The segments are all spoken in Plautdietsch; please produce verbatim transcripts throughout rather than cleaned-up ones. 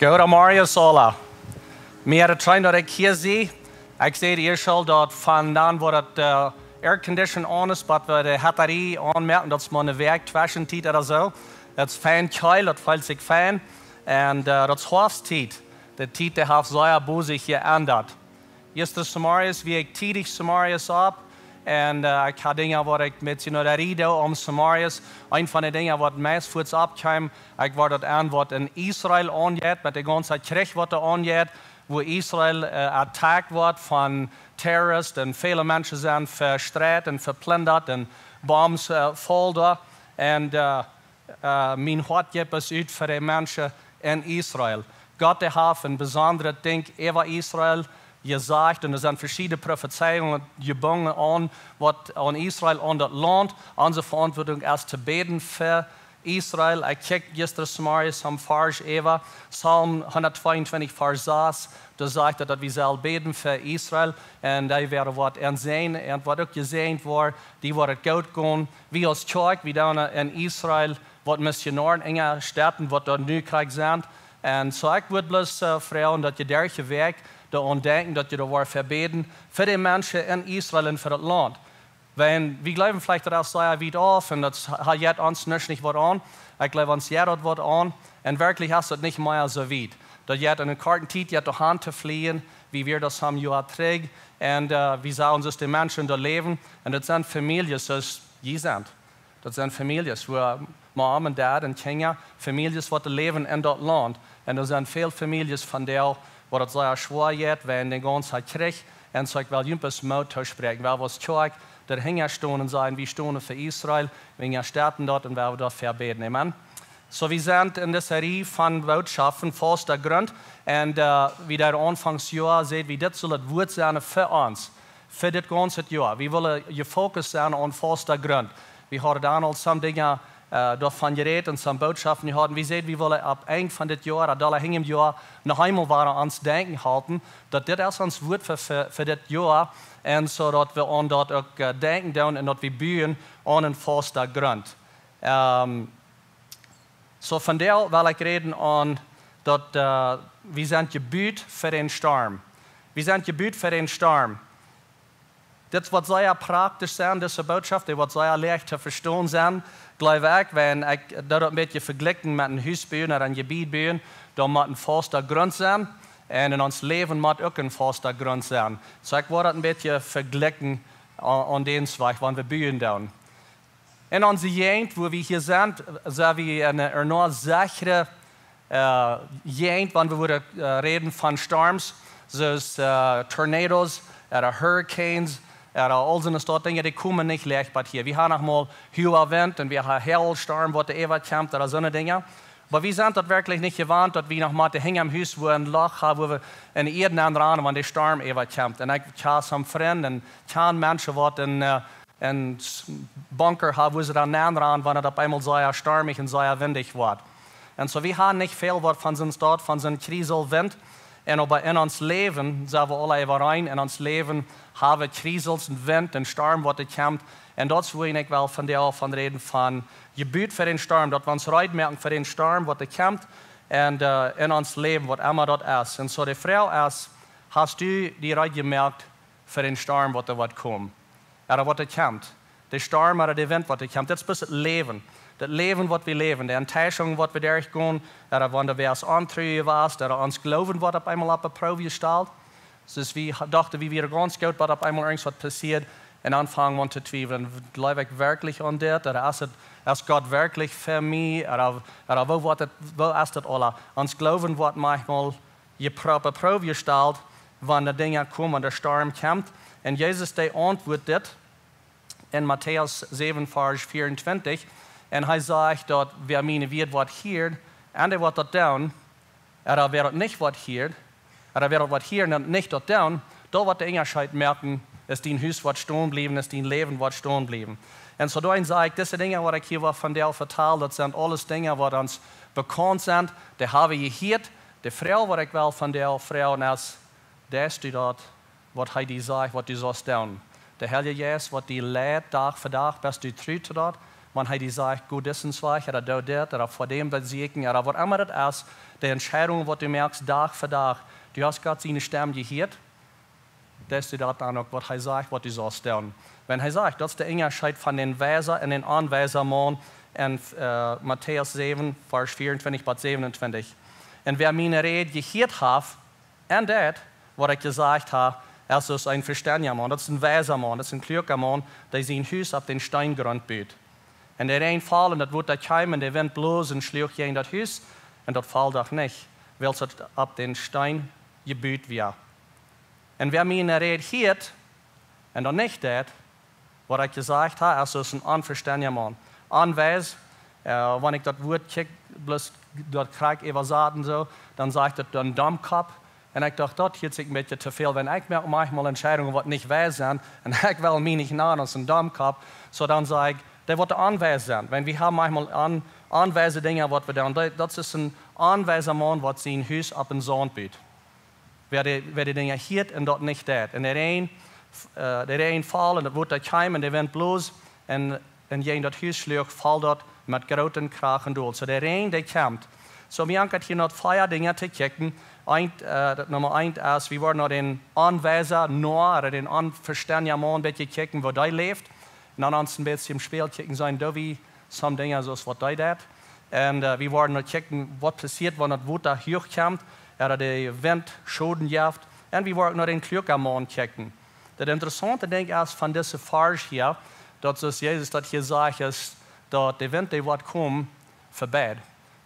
Goda Maria Sola. Mie haft et scheen daut ekj hia sie. Ekj säd ieescht aul daut von dan woat et, äh, Aircondition aun es, waut wie de Hetterie aunmoaken, daut es mau eene Wäakj Tweschentiet ooda soo. Daut es fein kjeel, daut feelt sikj fein. Un, äh, daut es Hoafsttiet. De Tiet, dee haft sea bosich jeendat. Ieescht zemorjes wia ekj tiedich zemorjes opp. Un, äh, ekj haud Dinja waut ekj met sien Hetterie doo om zemorjes. Eent von de Dinja waut meist fuaz oppkjeem, ekj wort daut aun waut en Israel aunjeit, met de gaunze Kjrich waut doa aunjeit, wua Israel, äh, attackt wort von Terroristen un väle Menschen sent vestreit un veplindat un Bombs, äh, follen doa. Un, äh, äh, mien Hoat jeit ut fa de Menschen en Israel. Gott, dee haft een besondret Dinkj äwa Israel jesajcht un doa sent veschiedne Profezeiungen jebungen aun, waut aun Israel, aun daut Launt. Onse Veauntwuatunk es to bäden fa Israel. Ekj kjikj jistren zemorjes aum Varsch äwa, Psalm hundat tweeuntwintich, Varsch sas, doa sajcht et, daut wie sellen bäden fa Israel. Un dee woaren waut enseenen un waut uk jesäajent woaren, dee woaren et goot gonen. Wie aus Kjoakj, wie doonen en Israel waut Missionoaren enjastalen, waut doa nu krakjt sent. Un soo ekj wudd bloos, äh, froagen daut jie derch de Wäakj doaraun denkjen, daut jie doa woaren fa bäden, fa de Menschen en Israel un fa daut Launt. Wiels wie jleewen veleicht daut es sea wiet auf un daut ha-, jeit ons nuscht nich waut aun. Ekj jleew ons jeit daut waut aun. Un werkjlich es daut nich mea soo wiet. Daut jeit en eene korte Tiet, jeit doa han to flieen, wie wieren daut soone Joa trigj. Un, äh, wie sagen, daut de Menschen doa läwen. Un daut sent Famieljes, soo aus jie sent. Daut sent Famieljes, wua Mom un Dad un Kjinja, Famieljes waut doa läwen en daut Launt. Un doa sent väl Famieljes vondoag, wua daut sea schwoa jeit, wäajen dän gaunzen Kjrich. Un soo ekj well junt bloos Moot toospräakjen. Wie aus Kjoakj doa hinja stonen un sajen, wie stonen fa Israel, wie enjastalen daut un wie doa fa bäden. Amen. Soo, wie sent en dise Rieej von Bootschoften, Fausta Grunt. Un, äh, wie doa aunfangs Joa säden, wie dit saul daut Wuat sennen fa ons, fa dit gaunze Joa. Wie wellen jefokust sennen aun fausta Grunt. Wie hauden dan aul soone Dinja, äh, doavon jerät un soone Bootschoften, dee hauden, wie säden, wie wellen aum Enj von dit Joa, ooda aul hinjrem Joa, noch eemol wada aun ons denkjen halpen, daut dit es ons Wuat fa, fa, fa dit Joa. Un soo daut wie aun daut uk, äh, denkjen doonen un daut wie buen aun een fausta Grunt. Ähm, soo vondoag well ekj räden aun daut, äh, wie sent jebut fa dän Storm. Wie sent jebut fa dän Storm. Dit woat sea praktisch sennen, dise Bootschoft, dee woat sea leicht to vestonen sennen, jleew ekj, wan ekj daut een bät vejlikj met een Hus buen ooda een Jebied buen, dan mott een fausta Grunt sennen. Un en ons Läwen mott uk een fausta Grunt sennen. Soo ekj woa daut een bät vejlikjen aun, aun dän Wajch, wan wie buen doonen. En onse Jäajent, wua wie hia sent, sent wie en eene enorm sechre, äh, Jäajent, wan wie wudden, äh, räden von Storms, soo aus, äh, Tornados, ooda Hurricanes, ooda aul soone Sort Dinja, dee komen nich leicht bat hia. Wie haben noch mol huaga Wint un wie haben Haulstorm, waut doa äwa kjemt, ooda soone Dinja. Oba wie sent daut werkjlich nich jewant, daut wie noch mau hinja aum Hus, wua een Loch haben, wua wie en de Ieed nenrannen, wan de Storm äwa kjemt. Un ekj, ekj hab soone Frind un kjan Menschen, waut en, äh, een s-, Bunker haben, wua see dan nenrannen, wan et opp eemol sea stormich un sea windich woat. Un soo, wie haben nich väl waut von soone Sort, von soone Kriselwint. Un oba en ons Läwen sent wie aule äwareen, en ons Läwen haben wie Krisels un Wint un Storm, waut doa kjemt. Un daut es, wua ekj well vondoag von räden, von jebut fa dän Storm, daut wie ons reed moaken fa dän Storm, waut doa kjemt. Un, äh, en ons Läwen, waut emma daut es. Un soo, de Froag es, hast du die reed jemoakt fa dän Storm, waut doa woat komen? Ooda waut doa kjemt. De Storm ooda de Wint, waut doa kjemt. Dit es bloos daut Läwen. Daut Läwen, waut wie läwen. De Enttäuschung, waut wie derchgonen. Ooda wan du wieescht ontru jewast. Ooda ons Gloowen woat opp eemol opp de Proow jestalt. Soo aus wie ha-, dochten, wie wieren gaunz goot, oba opp eemol irjent waut passieet. Un dan fangen wie aun to twiewlen. Jleew ekj werkjlich aun dit? Ooda es et, es Gott werkjlich fa mie? Ooda, ooda woo woat et, woo es daut aula? Ons Gloowen woat maunchmol jepro-, opp de Proow jestalt, wan de Dinja komen, wan de Storm kjemt. Un Jesus, dee auntwuat dit en Matäus säwen, Varsch vea un twintich. Un hee sajcht daut, wäa miene Wieed woat hieren, un dee woat daut doonen, ooda wäa daut nich woat hieren, ooda wäa daut woat hieren un nich daut doonen, daut woat dän Unjascheet moaken, aus dien Hus woat stonen bliewen, aus dien Läwen woat stonen bliewen. Un soo doaromm saj ekj, dise Dinja, waut ekj hia woa vondoag vetalen, daut sent aules Dinja, waut ons bekaunt sent, dee haben wie jehieet. De Froag, waut ekj well vondoag froagen, es, deist du daut, waut hee die sajcht, waut du saust doonen? De Heilje Jeist, waut die leit, Dach fa Dach, best du tru to daut? Wan hee die sajcht: "Go disen Wajch, ooda doo dit, ooda fa däm daut sieekjen, ooda waut emma daut es", de Entscheidungen, waut du moakst, Dach fa Dach, du hast Gott siene Stemm jehieet, deist du daut dan uk, waut hee sajcht, waut du saust doonen. Wan hee sajcht, daut es de Unjascheet von dän weisen un dän onweisen Maun en, äh, Matäus säwen, Varsch vea un twintich bat säwen un twintich. "Un wäa miene Räd jehieet haft un deit, waut ekj jesajcht hab, es aus een vestendja Maun." Daut es een weisa Maun, daut es een kluaka Maun, dee sien Hus opp dän Steengrund but. "Un de Räajen foll, un daut Wota kjeem, un de Wint bloos un schluach jäajen daut Hus, un daut foll doch nich, wiels daut opp dän Steen jebut wia. Un wäa miene Räd hieet un daut nich deit, waut ekj jesajcht hab, es aus een onvestendja Maun." Onweis, äh, wan ekj daut Wuat kjikj, bloos daut krakjt äwasat un soo, dan sajcht daut een Domkopp. Un ekj docht, daut hieet sikj een bät too väl, wan ekj moak maunchmol Entscheidungen, waut nich weis sent, un ekj well mie nich nanen aus een Domkopp, soo dan saj ekj, dee waut onweis sent. Wan wie haben maunchmol on-, onweise Dinja, waut wie doonen, dee, daut es een onweisa Maun, waut sien Hus opp dän Saunt but. Wäa de, wäa de Dinja hieet un daut nich deit. "Un de Räajen, äh, de Räajen foll, un daut Wota kjeem, un de Wint bloos, un, un jäajen daut Hus schluach, foll daut met groote Krach dol." Soo de Räajen, dee kjemt. Soo, wie haben hia noch vea Dinja to kjikjen. Eent, äh, daut Numma eent es, wie woaren no dän onweisen Noah, ooda dän onvestendja Maun, een bät kjikjen, woo dee läft. Un dan ons een bät em Spieejel kjikjen, seenen, daut wie some Dinja soo aus waut dee deit. Un, äh, wie woaren noch kjikjen, waut passieet, wan daut Wota huach kjemt, ooda de Wint Schoden jeft. Un wie woaren noch dän kluaken Maun kjikjen. Daut interessaunte Dinkj es von dise Varsch hia, daut soo aus Jesus daut hia sajcht, es daut de Wint, dee woat komen, fa beid.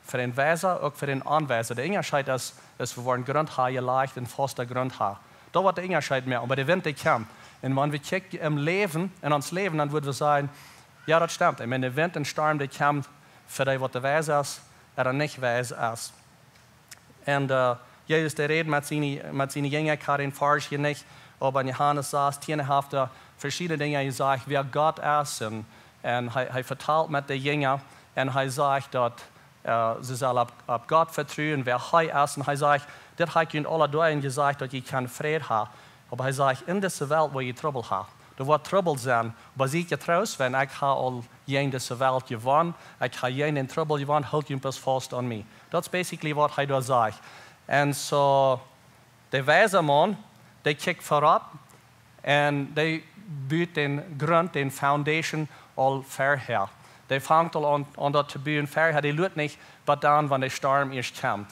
Fa dän Weisen, uk fa dän Onweisen. De Unjascheet es, es, wie woaren Grunt haben, jelajcht un fausta Grunt haben. Daut woat de Unjascheet moaken, oba de Wint, dee kjemt. Un wan wie kjikjen em Läwen, en ons Läwen, dan wudden wie sajen, jo, daut stemt. Ekj meen, de Wint un Storm, dee kjemt fa dee, waut weis es, ooda nich weis es. Un, äh, Jesus, dee rät met siene, met siene Jinja, ekj hab dän Varsch hia nich, oba en Johanes sastieen haft hee veschiedne Dinja jesajcht, wäa Gott es. Un, un hee, hee vetalt met de Jinja un hee sajcht daut, äh, see sellen opp, opp Gott vetruen, wäa hee es. Un hee sajcht, dit hab ekj junt aule Doag jesajcht, daut jie kjennen Fräd haben. Oba hee sajcht, en dise Welt woa jie Trubbel haben. Doa woat Trubbel sennen, oba siet jetroost, wan ekj hab aul jäajen dise Welt jewonnen, ekj hab jäajen dän Trubbel jewonnen, hoolt junt bloos faust aun mie. Daut es basically waut hee doa sajcht. Un soo, de weisa Maun, dee kjikjt verut, un dee but dän Grunt, dän Foundation aul verhäa. Dee fangt aul aun, aun daut to buen verhäa. Dee luat nich bat dan, wan de Storm ieescht kjemt.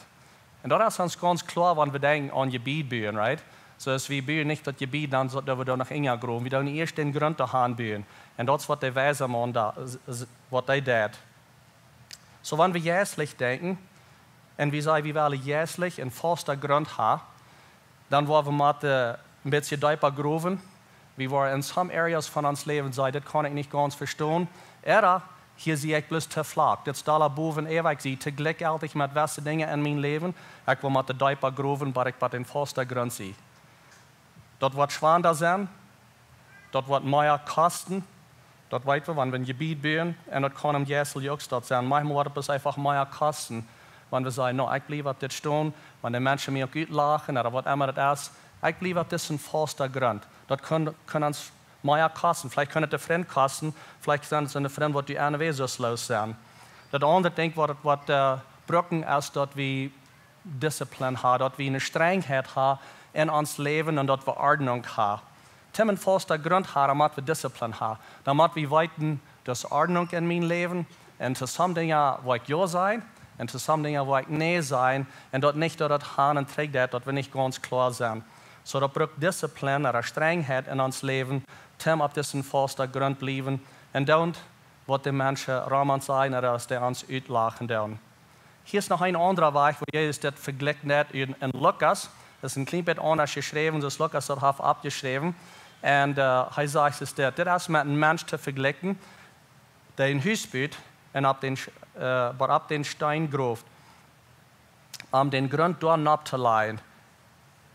Un daut es ons gaunz kloa, wan wie denkjen aun Jebied buen, right? Soo aus wie buen nich daut Jebied, dan soo, daut wie doa noch enja growen. Wie doonen ieescht dän Grunt doa han buen. Un daut es waut de weisa Maun doa, s-, s-, waut dee deit. Soo, wan wie jeistlich denkjen, un wie sajen, wie wellen jeistlich een fausta Grunt haben, dan woa wie motten een bät deepa growen. Wie woaren en some areas von ons Läwen sajen, dit kaun ekj nich gaunz vestonen. Ooda, hia sie ekj bloos too flach. Dit es dolla bowen äwa, ekj sie too jlikjjeltich met jewesse Dinja en mien Läwen. Ekj woa motten deepa growen, bat ekj bat een fausta Grunt sie. Daut woat schwanda sennen, daut woat mea kosten, daut weet wie, wan wie een Jebied buen, un daut kaun em jeistlichen uk daut sennen. Maunchmol woat et bloos eefach mea kosten, wan wie sajen, no, ekj bliew opp dit stonen, wan de Menschen mie uk utlachen, ooda waut emma daut es, ekj bliew opp disen fausta Grunt. Daut kaun, kaun ons mea kosten, veleicht kaun et de Frind kosten, veleicht sent et de Frind, waut du aunwäsich loten. Daut aundre Dinkj, waut, waut, äh, brucken es, daut wie Disziplin haben, daut wie eene Strenjheit haben en ons Läwen un daut wie Ordnunk haben. Toom een fausta Grunt haben, dan mott wie Disziplin haben. Dan mott wie weeten, daut es Ordnunk en mien Läwen. Un to some Dinja woa ekj jo sajen, un to some Dinja woa ekj nä sajen. Un daut nich, daut et han un trigj deit, daut wie nich gaunz kloa sent. Soo, daut brukt Disziplin, ooda Strenjheit en ons Läwen, toom opp disen fausta Grunt bliewen. Un doonen, waut de Menschen rom ons sajen, ooda aus dee ons utlachen doonen. Hia es noch een aundra Wajch, woo Jesus dit vejlikjt en, en Lukas. Daut es een kjlien bät aundasch jeschräwen, soo aus Lukas daut haft oppjeschräwen. Un, äh, hee sajcht es dit: Dit es met een Mensch to vejlikjen, dee een Hus but un opp dän, äh, bat opp dän Steen grooft, om dän Grunt doa nopp to lajen.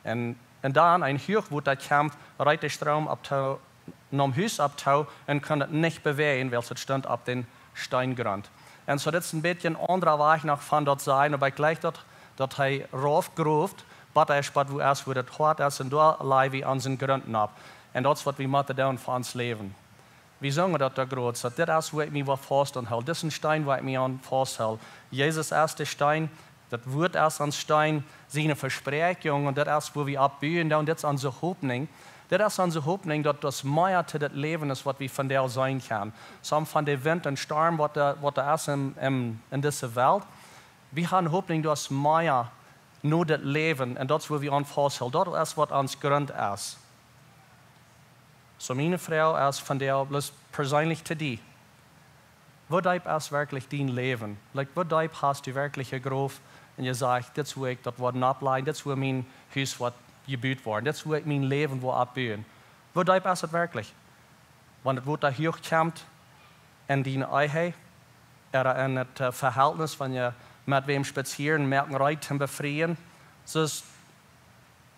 Un, un dan een Huachwota kjemt, reet de Stroom opp to, nom Hus opp to un kunn et nich bewäajen, wiels et stunt opp dän Steengrunt. Un soo, dit es een bät een aundra Wajch noch von daut sajen, oba ekj jleich daut, daut hee rauf grooft, bat hee bat wua es, wua daut hoat es, un doa laj wie onsen Grunt nopp. Un daut es waut wie motten doonen fa ons Läwen. Wie sungen daut doa groot, daut dit es, wua ekj mie waut faust aun hool. Dit es een Steen, wua ekj mie aun faust hool. Jesus es de Steen, daut Wuat es ons Steen, siene Vespräakjungen, un dit es, wua wie opp buen doonen, dit es onse Hopninj. Dit es onse Hopninj, daut daut mea to daut Läwen es, waut wie vondoag seenen kjennen. Soo von de Wint un Storm, waut doa, waut doa es en, en, en dise Welt, wie haben Hopninj, daut es mea no daut Läwen, un daut es, wua wie aun faust hoolen. Daut es, waut ons Grunt es. Soo miene Froag es vondoag bloos perseenlich to die. Woo deep es werkjlich dien Läwen? Like, woo deep hast du werkjlich jegroft un jesajcht, dit es, wua ekj daut woa nopp lajen, dit es, wua mien Hus woat jebut woaren, dit es, wua ekj mien Läwen woa oppbuen? Woo deep es daut werkjlich? Wan daut Wota huach kjemt en diene Ehe, ooda en daut, äh, Vehältnis, wan jie met wäm spazieren, moaken, reed to befrieen, soo es,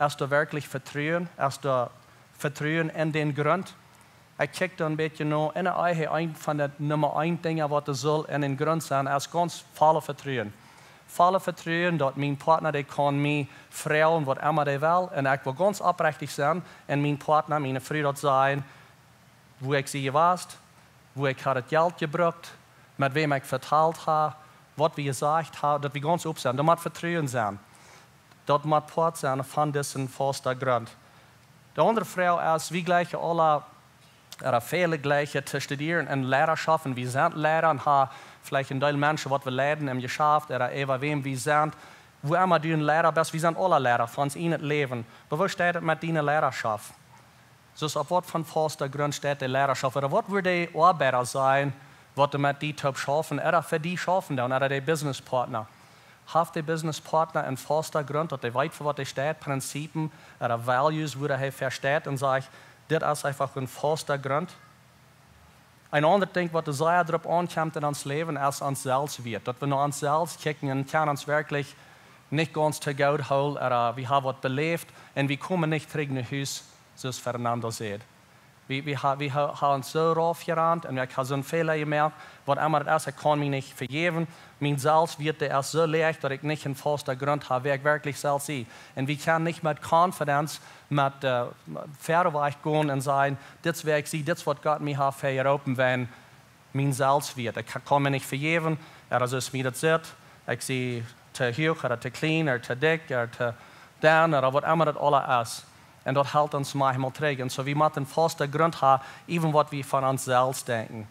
es doa werkjlich Vetruen, es doa Vetruen en dän Grunt? Ekj kjikj dan een bät no, en de Ehe, eent von de Numma eent Dinja, waut doa saul en dän Grunt sennen, es gaunz volle Vetruen. Volle Vetruen, daut mien Partner, dee kaun mie froagen, waut emma dee well, un ekj well gaunz opprechtich sennen, un mien Partner, miene Fru, daut sajen, wua ekj sie jewast, wua ekj ha daut Jelt jebrukt, met wäm ekj vetalt ha, waut wie jesajcht ha, daut wie gaunz op sent. Daut mott Vetruen sennen. Daut mott Poat sennen von disen fausten Grunt. De aundre Froag es, wie jlikjen aula, ooda väle jlikjen to studieren en Leidaschoft, un wie sent Leida un ha veleicht een Deel Menschen, waut wie leiden em Jeschaft, ooda äwa wäm wie sent. Wua emma du een Leida best, wie sent aula Leida von ons en daut Läwen. Oba woo steit daut met diene Leidaschoft? Soo, opp waut fa fausten Grunt steit de Leidaschoft? Ooda waut wudden de Oabeida sennen, waut met die toop schaufen, ooda fa die schaufen doonen, ooda de Businesspartner? Haft de Businesspartner een fausten Grunt, daut hee weet, fa waut hee steit, Prinzipien, ooda values, wua hee fa steit un sajcht, dit es eefach een fausten Grunt? Een aundret Dinkj, waut sea doaropp aunkjemt en ons Läwen, es ons Selfstwieet. Daut wie no ons selfst kjikjen un kjennen ons werkjlich nich gaunz to goot hoolen, ooda wie haben waut beläft un wie komen nich trigj no Hus, soo aus Fernando säd. Wie, wie ha-, wie ha-, haben ons soo raufjerant un ekj ha soon Fäla jemoakt, waut emma daut es, ekj kaun mie nich vejäwen. Mien Selfstwieet, dee es soo läach, daut ekj nich een fausten Grunt ha, wäa ekj werkjlich selfst sie. Un wie kjennen nich met confidence, met, äh, verwoat gonen un sajen, dit es wäa ekj sie, dit es waut Gott mie haft fa jeroopen, wan mien Selfstwieet. Ekj kaun mie nich vejäwen, ooda soo aus mie daut sitt. Ekj sie to huach, ooda to kjlien, ooda to dikj, ooda to denn, ooda waut emma daut aula es. Un daut helt ons mau emol trigj. Un soo, wie motten een fausten Grunt haben, even waut wie von ons selfst denkjen.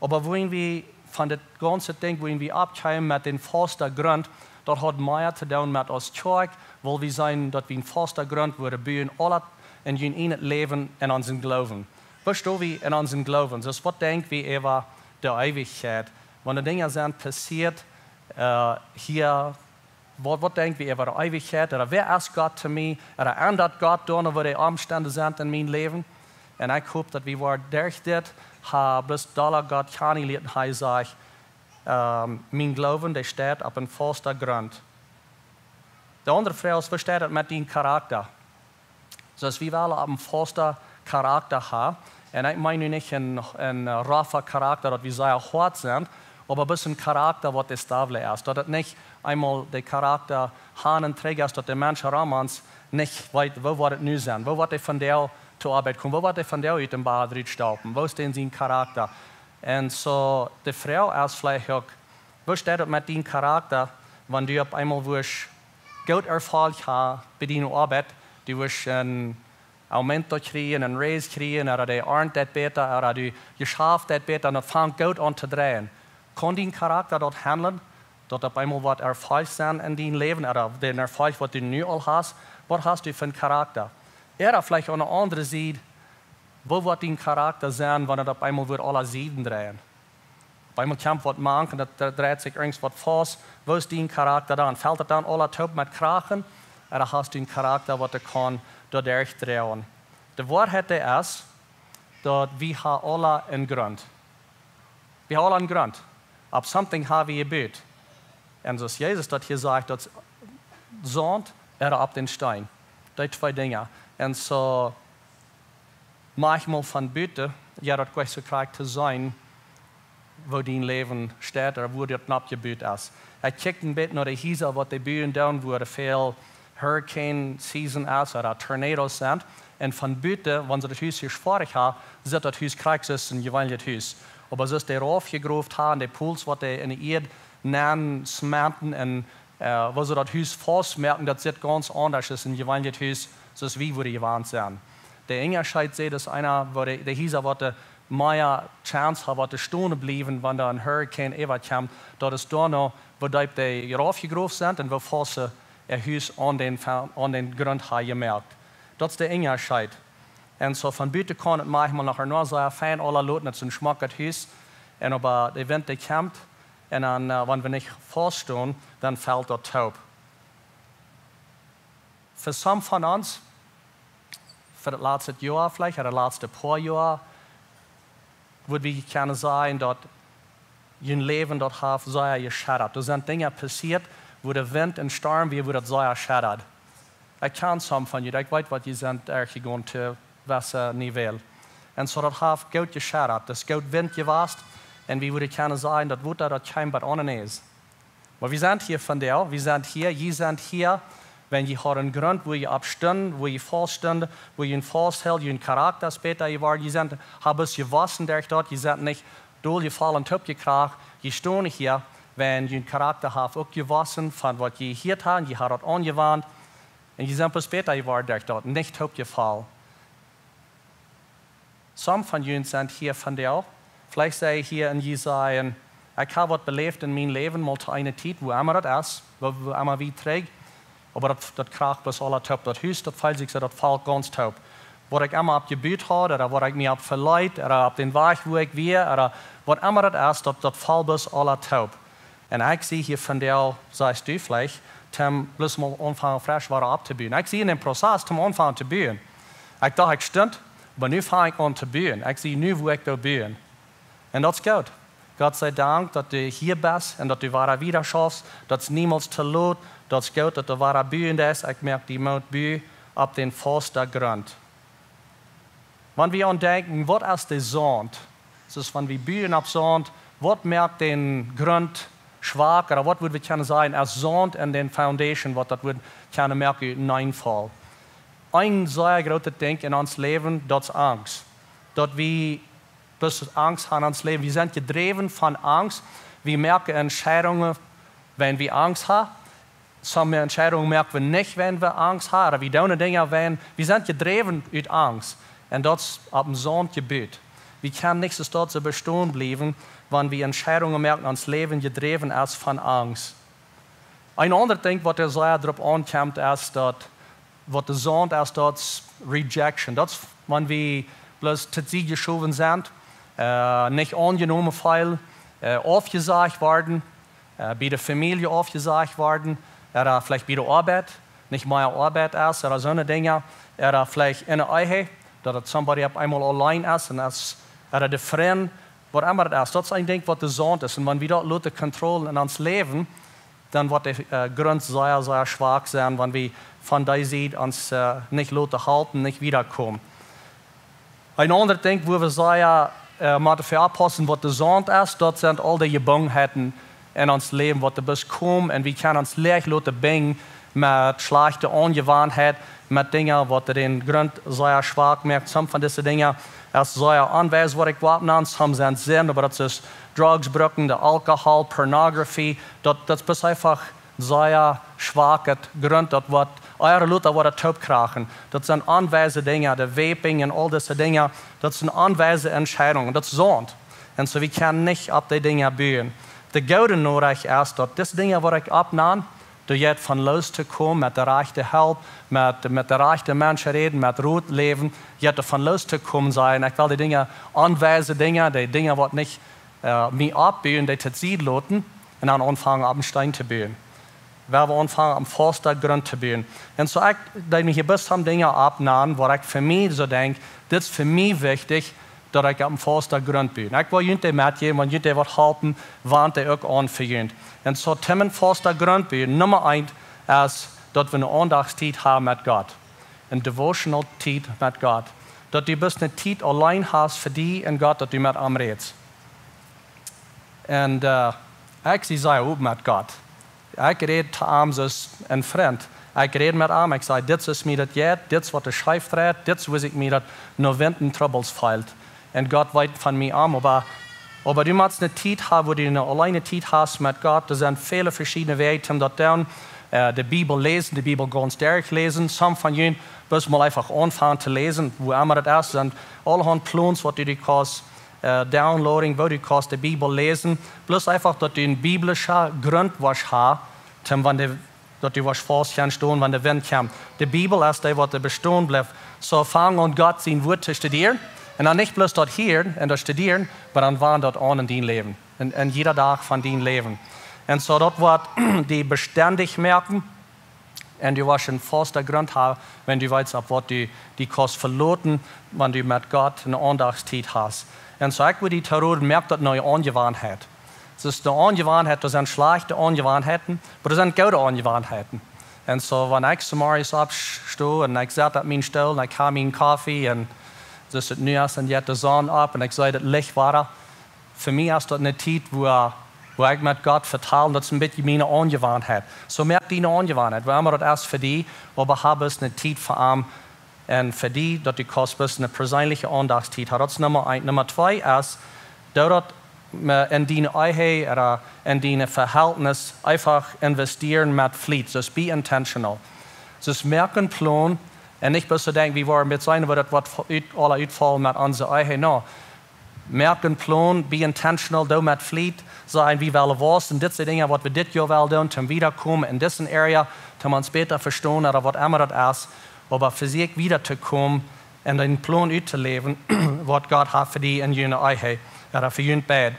Oba wan wie von dit gaunze Dinkj, wan wie oppkjeemen met dän fausten Grunt, daut haft mea to doonen met ons Kjoakj, wiels wie seenen, daut wie een fausten Grunt wudden buen, aula en jun en daut Läwen en onsen Gloowen. Woo stonen wie en onsen Gloowen? Soo, waut denkj wie äwa de Eewichkjeit? Wan de Dinja sent passieet, äh, hia, waut, waut denkj wie äwa de Eewichkjeit? Ooda wäa es Gott to mie? Ooda endat Gott doano, woo de Omstend sent en mien Läwen? Un ekj hop, daut wie woaren derch dit, ha, bloos dolla Gott kjanen lieren, hee sajcht, ähm, mien Gloowen, dee steit opp een fausten Grunt. De aundre Froag es, woo steit daut met dien Charakta? Soo aus wie wellen opp een fausten Charakta haben. Un ekj meen nu nich een, een, äh, roughen Charakta, daut wie sea hoat sent, oba bloos een Charakta, waut establish es. Daut et nich eemol de Charakta han un trigj es, daut de Menschen rom ons nich weeten, woo woat et nu sennen? Woo woat hee vondoag to Oabeit komen? Woo woat hee vondoag ut dän Bad rutstaupen? Woo es dän sien Charakta? Un soo, de Froag es veleicht uk, woo steit daut met dien Charakta, wan du opp eemol wurscht goot Erfolg haben bie diene Oabeit, du wurscht een Aumento kjrieen, een Raise kjrieen, ooda de Arnt deit bäta, ooda de Jeschaft deit bäta, un daut fangt goot aun to dreien. Kaun dien Charakta daut handlen, daut opp eemol woat Erfolg sennen en dien Läwen, ooda dän Erfolg, waut du nu aul hast? Waut hast du fa een Charakta? Ooda veleicht aun de aundre Sied, woo woat dien Charakta sennen, wan et opp eemol woat aule Sieden dreien? Opp eemol kjemt waut mank un daut, daut dreit sikj irjent waut faust. Woo es dien Charakta dan? Felt et dan aula toop met Krachen? Ooda hast du een Charakta, waut du kaust doaderch droagen? De Woarheit, dee es, daut wie haben aula een Grunt. Wie haben aula een Grunt. Opp something haben wie jebut. Un soo aus Jesus daut hia sajcht, daut Saunt ooda opp dän Steen. Dee twee Dinja. Un soo, maunchmol von buten, jo, daut kjikjt soo krakjt to sennen, woo dien Läwen steit ooda woo daut oppjebut es. Ekj kjikj een bät no de Hiesa, waut dee buen doonen, wua väl, hurricane season es, ooda tornadoes sent. Un von buten, wan see daut Hus hia schwoarig haben, sitt daut Hus krakjt aus een jeweenlichet Hus. Oba see es doa rauf jegroft haben, de Pols waut dee enne Ieed nenn smaten un, äh, woo see daut Hus faust moaken, daut sitt gaunz aundasch aus een jeweenlichet Hus, soo aus wie wudden jewant sennen. De Unjascheet, see, daut es eena, woo de, de Hiesa waut de mea Chance haben, waut to stonen bliewen, wan doa een Hurricane äwakjemt, daut es doano, woo deep dee rauf jegroft sent un woo faust see äa Hus aun dän, aun dän Grunt haben jemoakt. Daut es de Unjascheet. Un soo von buten kaun et maunchmol noch sea fein aula loten, et es een schmocket Hus. Un oba de Wint, dee kjemt, un dan, äh, wan wie nich faust stonen, dan felt daut toop. Fa some von ons, fa daut latste Joa veleicht, ooda daut latste poa Joa, wudd wie kjennen sajen, daut jun Läwen daut haft sea jescheddat. Doa sent Dinja passieet, wua de Wint un Storm, woo daut sea scheddat. Ekj kjan some von junt, ekj weet waut jie sent, erch jegonen to wesse Niwel. Un soo daut haft goot jescheddat, daut es goot Wint jewast. Un wie wudden kjennen sajen, daut Wota, daut kjeem bat aun en es. Oba wie sent hia vondoag, wie sent hia, jie sent hia, wan jie hauden een Grunt, wua jie opp stunden, wua jie faust stunden, wua jie faust hilden, jun Charakta es bäta jeworden, jie sent, haben jewossen derch daut, jie sent nich doll jefollen, toop jekracht, jie stonen hia, wan jun Charakta haft uk jewossen von waut jie jehieet haben, jie haben daut aunjewant, un jie sent bloos bäta jeworden derch daut, nich toop jefollen. Some von junt sent hia vondoag. Veleicht sie jie hia un jie sajen, ekj hab waut beläft en mien Läwen, mol to eene Tiet, wua emma daut es, wua, wua emma wie trigj. Oba daut, daut krakjt bloos aula toop. Daut Hus, daut felt sikj soo, daut felt gaunz toop. Waut ekj emma opp jebut haud, ooda waut ekj mie opp veleet, ooda opp dän Wajch, wua ekj wia, ooda waut emma daut es, daut, daut felt bloos aula toop. Un ekj sie hia vondoag, sajchst du veleicht, Tim, bloos mol aunfangen fresch wada opptobuen. Ekj sie en dän Prozess, Tim, aunfangen to buen. Ekj docht, ekj stunt, oba nu fang ekj aun to buen. Ekj sie nu, wua ekj well buen. Un daut es goot. Gott sie Dank, daut du hia best un daut du wada wieda schaufst. Daut es niemols too lot. Daut es goot, daut du wada buen deist. Ekj moak die Moot, bue opp dän fausten Grunt. Wan wie aun denkjen, waut es de Saunt? Daut es, wan wie buen opp Saunt, waut moakt dän Grunt schwak, ooda waut wudd wie kjennen sajen, es Saunt en dän Foundation, waut daut wudd kjennen moaken, een Neenfall. Een sea grootet Dinkj en ons Läwen, daut es Angst. Daut wie bloos Angst haben en ons Läwen. Wie sent jedräwen von Angst. Wie moaken Entscheidungen, wan wie Angst haben. Some Entscheidungen moak wie nich, wan wie Angst haben. Ooda wie doonen Dinja, wan wie sent jedräwen ut Angst. Un daut es opp een Saunt jebut. Wie kjennen nich soo stolt soo bestonen bliewen, wan wie Entscheidungen moaken, ons Läwen jedräwen es von Angst. Een aundret Dinkj, waut doa sea doaropp aunkjemt, es daut, waut de Saunt es, daut es Rejection. Daut es, wan wie bloos to Sied jeschowen sent, äh, nich aunjenomen feelen, äh, aufjesajcht worden, äh, bie de Famielje aufjesajcht worden, ooda veleicht bie de Oabeit, nich mea Oabeit es, ooda soone Dinja, ooda veleicht en de Ehe, daut daut somebody opp eemol auleen es un es, ooda de Frind, waut emma daut es. Daut es een Dinkj, waut de Saunt es. Un wan wie daut loten controllen en ons Läwen, dan woat de, äh, Grunt sea, sea schwak sennen, wan wie von dee Sied ons, äh, nich loten halpen, nich wiedakomen. Een aundret Dinkj, wua wie sea, äh, motten fa oppaussen, waut de Saunt es, daut sent aul de Jebungenheiten en ons Läwen, waut doa bloos komen, un wie kjennen ons leicht loten binjen met schlajchte Aunjewanheit, met Dinja, waut dän Grunt sea schwak moaken. Some von dise Dinja es sea onwies, waut ekj woa oppnanen, some sent Sind, oba daut es Drugs brucken, de Alkohol, Pornografie, daut, daut es bloos eefach sea schwaket Grunt, daut woat, ea ooda lota woat daut toopkrachen. Daut sent onwiese Dinja, de Vaping un aul dise Dinja, daut sent onwiese Entscheidungen, daut es Saunt. Un soo, wie kjennen nich opp dee Dinja buen. De goode Norecht es, daut dise Dinja, waut ekj oppnan, doa jeit von loos to komen, met de rajchte Help, met, met de rajchte Menschen räden, met Rot läwen, jeit doavon loos to komen, sajen, ekj well dee Dinja, onwiese Dinja, dee Dinja, waut nich, äh, mie oppbuen, dee to Sied loten, un dan aunfangen, opp een Steen to buen. Wie wellen aunfangen, opp een fausten Grunt to buen. Un soo, ekj deed mie hia bloos some Dinja oppnanen, waut ekj fa mie soo denkj, dit es fa mie wichtich, daut ekj opp een fausten Grunt bue. Ekj well junt dee metjäwen, wan junt dee waut halpen, want dee uk aun fa junt. Un soo, Tim, een fausten Grunt buen. Numma eent es, daut wie eene Aundachtstiet haben met Gott. Eene devotional Tiet met Gott. Daut du bloos eene Tiet auleen hast fa die un Gott, daut du met am rätst. Un, äh, ekj sie sea open met Gott. Ekj räd to am soo aus een Frint. Ekj räd met am, ekj saj: "Dit es mie daut jeit, dit es waut de Schrift rät, dit es woo ekj mie daut no Wind un Trubbels feel." Un Gott weet von mie aun, oba, oba du motst eene Tiet haben, wua du eene auleene Tiet hast met Gott. Doa sent väle veschiedne Wäaj om daut to doonen. Äh, de Bibel läsen, de Bibel gaunz derch läsen. Some von junt, bloos mol eefach aunfangen to läsen, woo emma daut es, sent aulahaunt Plons, waut du, du kaust, äh, downloaden, woo du kaust de Bibel läsen. Bloos eefach, daut du een biblischa Grunt woascht haben, om wan de daut du woascht faust kjennen stonen, wan de Wind kjemt. De Bibel es dee, waut doa bestonen blift. Soo fang aun, Gott sien Wuat to studieren. Un dan nich bloos daut hieren un daut studieren, oba dan wend daut aun en dien Läwen. En, en jieda Dach von dien Läwen. Un soo daut woat die bestendich moaken. Un du woascht een fausta Grunt haben, wan du weetst, opp waut du die kaust veloten, wan du met Gott eene Aundachtstiet hast. Un soo ekj wudd die to roden, moak daut eene Aunjewanheit. Daut es de Aunjewanheit, doa sent schlajchte Aunjewanheiten, oba doa sent goode Aunjewanheiten. Un soo, wan ekj zemorjes oppsto un ekj sett opp mienen Stool un ekj hab mienen Koffe un soo es et nu, es dan jeit de Sonn opp un ekj see daut Licht wada. Fa mie es daut eene Tiet, wua, wua ekj met Gott vetal, daut es een bät miene Aunjewanheit. Soo moak die eene Aunjewanheit, woo emma daut es fa die, oba hab es eene Tiet fa am un fa die, daut du kaust bloos eene perseenelje Aundachtstiet haben. Daut es Numma eent. Numma twee es, doo daut, äh, en diene Ehe ooda en diene Vehältnis eefach investieren met Fliet. Dus be intentional. Dus moak een Plon un nich bloos soo denkjen, wie woaren met sennen, woo daut woat ut-, aula utfaulen met onse Ehe. No. Moak een Plon, be intentional, doo met Fliet, saj: "Wie wellen wausen, dit sent Dinja, waut wie dit Joa wellen doonen, om wiedakomen en dise Area, om ons bäta vestonen, ooda waut emma daut es." Oba vesieekj wieda to komen un een Plon uttoläwen, waut Gott haft fa die en june Ehe, ooda fa junt beid.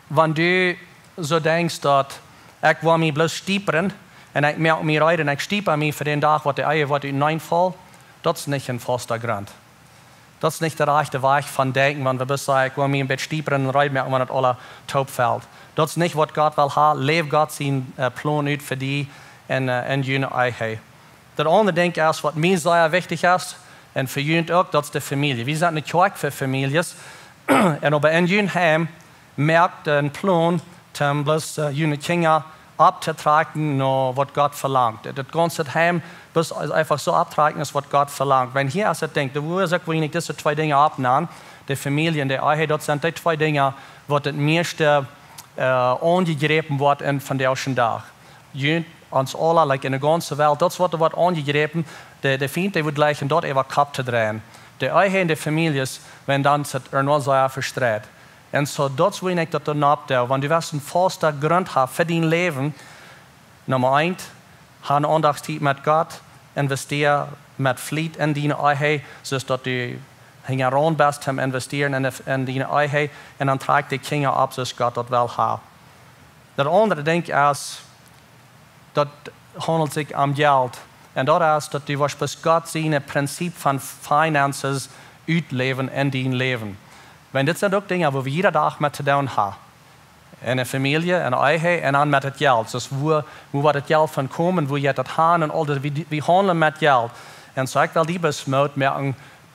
Wan du soo denkjst, daut ekj well mie bloos stiepren un ekj moak mie reed un ekj stiepa mie fa dän Dach, waut de Ehe woat uteneen faulen, daut es nich een fausta Grunt. Daut es nich de rajchte Wajch von denkjen, wan wie bloos sajen: "Ekj well mie een bät stiepren un reed moaken, wan et aula toop felt." Daut es nich, waut Gott well haben. Läw Gott sien, äh, Plon ut fa die en, äh, en june Ehe. Daut aundre Dinkj es, waut mie sea wichtich es, un fa junt uk, daut es de Famielje. Wie sent eene Kjoakj fa Famieljes. Un oba en jun Heim, moak een Plon, om bloos, äh, june Kjinja opptotrakjen no waut Gott velangt. Daut gaunze Heim, bloos eefach soo opptrakjen es waut Gott velangt. Wan hia es daut Dinkj, doa wudd ekj weinich dise twee Dinja oppnämen, de Famielje un de Ehe, daut sent dee twee Dinja, waut daut mieeschte, äh, aunjejräpen woat en vondoagschen Dach. Junt, ons aula, like, en de gaunze Welt, daut es waut doa woat aunjejräpen. De, de Fient, dee wudd jleichen daut äwa Kopp to dreien. De Ehe un de Famieljes, wan dan sent doa noch sea Vestreit. Un soo, daut es woo ekj daut dan opp doo. Wan du west een fausta Grunt haben fa dien Läwen, Numma eent, hab eene Aundachtstiet met Gott, investeer met Fliet en diene Ehe, soo daut du hinjaraun best, om investieren en de, en diene Ehe, un dan trakj de Kjinja opp, soo aus Gott daut well haben. Daut aundre Dinkj es, daut haundelt sikj om Jelt. Un daut es, daut du woascht bloos Gott sien Prinzip von finances utläwen en dien Läwen. Wan dit sent uk Dinja, wua wie jieda Dach met to doonen haben. En de Famielje, en de Ehe, un dan met daut Jelt. Dus wua, wua woat daut Jelt von komen, wua jeit daut han un aul daut, wie, wie haundlen met Jelt. Un soo ekj well die bloos Moot moaken,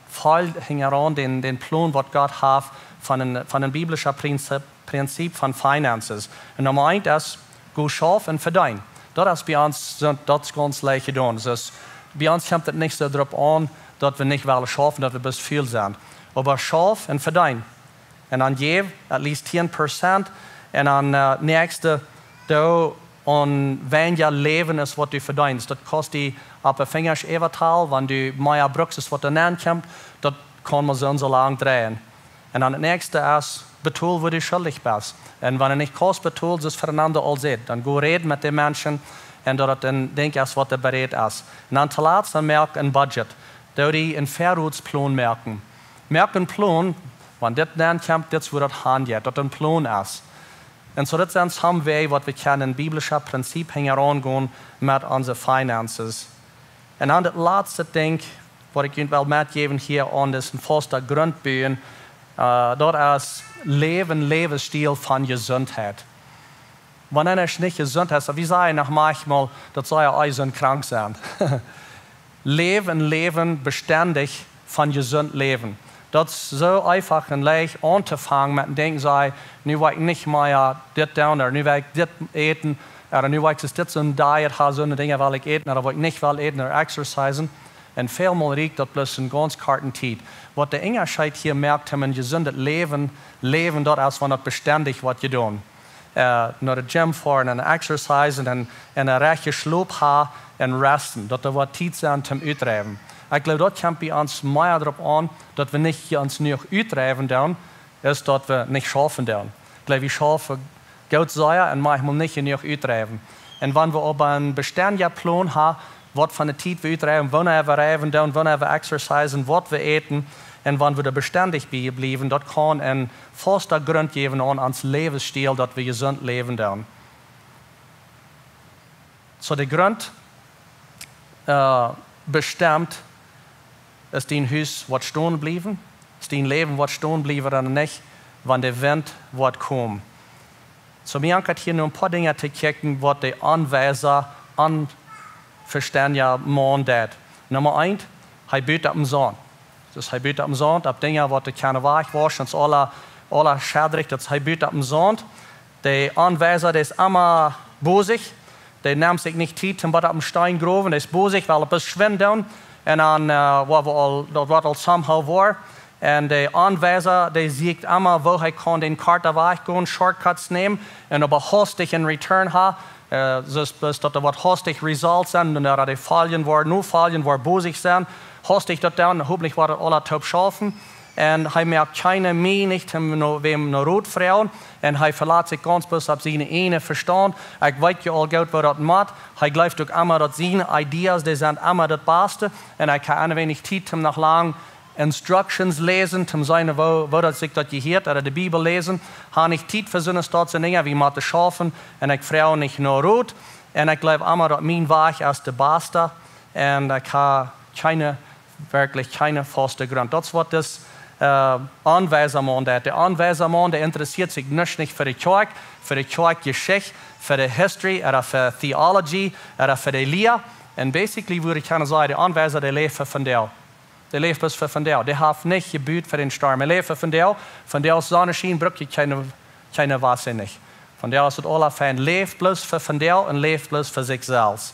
faul hinjaraun dän, dän Plon, waut Gott haft von een, von een biblischen Prinzip, Prinzip von finances. Un Numma eent es, go schaufen un vedeenen. Daut es bie ons, soo, daut es gaunz leicht jedonen. Dus bie ons kjemt et nich soo doaropp aun, daut wie nich wellen schaufen, daut wie bloos ful sent. Oba schauf un vedeenen. Un dan jäw at least ten percent. Un dan, äh, näakjste, doo aun weinja läwen aus waut du vedeenst. Daut kaust du opp de Finjasch äwatalen, wan du mea brukst aus waut doa nenkjemt, daut kaun mau soo un soo lang dreien. Un dan daut näakjste es, betol, wua du schuldich best. Un wan du nich kaust betolen, soo aus Fernando aul säd, dan go räd met de Menschen un daut et een Dinkj es, waut doa bereed es. Un dan toolatst, dan moak een Budget. Doo die een Verutplon moaken. Moak een Plon, wan dit nenkjemt, dit es wua daut han jeit, daut een Plon es. Un soo, daut sent some Wäaj, waut wie kjennen biblische Prinzip hinjaraun gonen met onse finances. Un dan daut latste Dinkj, waut ekj junt well metjäwen hia aun disen fausten Grunt buen, äh, daut es: Läw een Läwensstiel von Jesuntheit. Wan eena nich jesunt es, wie sajen noch maunchmol, daut saul eena soo krank sennen. Läw een Läwen bestendich von jesunt läwen. Daut es soo eefach un leicht auntofangen met een Dinkj, saj: "Nu well ekj nich mea dit doonen, ooda nu well ekj dit äten." Ooda nu woa ekj dit, soon diet, ha soone Dinja well ekj äten, ooda waut ekj nich well äten, ooda exercisen. Un välmol rieekjt daut bloos een gaunz korte Tiet. Waut de Unjascheet hia moakt, om een jesundet Läwen, Läwen, daut es wan daut bestendich woat jedonen. Äh, no de gym foaren un exercisen un, un een rajchten Schlop ha un resten. Daut doa woat Tiet sennen toom utdreiwen. Ekj jleew, daut kjemt bie ons mea doaropp aun, daut wie nich hia ons jenuach utdreiwen doonen, es daut wie nich schaufen doonen. Ekj jleew, wie schaufen goot sea un maunchmol nich jenuach utdreiwen. Un wan wie oba een bestendja Plon ha, waut fa eene Tiet wie utdreiwen, wanea wie dreiwen doonen, wanea wie exercisen, waut wie äten, un wan wie doa bestendich bie bliewen, daut kaun een fausta Grunt jäwen aun ons Läwensstiel, daut wie jesunt läwen doonen. Soo de Grunt, äh, bestemt, es dien Hus woat stonen bliewen, es dien Läwen woat stonen bliewen ooda nich, wan de Wint woat komen. Soo, mie ankjat hia nu een poa Dinja to kjikjen, waut de onweisa, onvestendja Maun deit. Numma eent, hee but opp dän Saunt. Dus hee but opp dän Saunt, opp Dinja, waut de kjeene Wajch wauschen, es aula, aula schedrich, daut hee but opp dän Saunt. De onweisa, dee es emma bosich, dee nemt sikj nich Tiet, om waut opp dän Steen growen, dee es bosich, well bloos schwind doonen. Un dan, äh, woa wie aul, daut woat aul somehow woaren. Un de onweisa, dee sieekjt emma, woo hee kaun dän korten Wajch gonen, shortcuts nämen, un oba haustich een return ha, äh, soo, soo daut doa waut haustich results sent, un dan dee foljen woat, nu foljen woat, bosich sent, haustich daut doonen, hopentlich woat daut aula toop schaufen. Un hee moakt kjeene Mie nich, om no, wäm no Rot froagen. Un hee velat sikj gaunz bloos opp sienen eejnen Vestaunt. Ekj weet je aul goot, woo daut mott. Hee jleeft uk emma, daut siene Ideas, dee sent emma daut baste. Un ekj ha een weinich Tiet, om noch lang instructions läsen, toom seenen, woo, woo daut sikj daut jehieet, ooda de Bibel läsen. Ha nich Tiet fa soone Staut, soone Dinja, wie motten schaufen. Un ekj froag nich no Rot. Un ekj jleew emma, daut mien Wajch es de baste. Un ekj ha kjeene, werkjlich kjeene fauste Grunt. Daut es waut dis, äh, onweisa Maun deit. De onweisa Maun, dee interessieet sikj nuscht nich fa de Kjoakj, fa de Kjoakjjeschicht, fa de history, ooda fa theology, ooda fa de Lia. Un basically wudd ekj kjennen sajen, de onweisa, dee läft fa vondoag. Dee läft bloos fa vondoag. Dee haft nich jebut fa dän Storm. Hee läft fa vondoag. Vondoag es Sonneschien, bruck je kjeene, kjeene Wajch nich. Vondoag es daut aula fein. Läft bloos fa vondoag un läft bloos fa sikj selfst.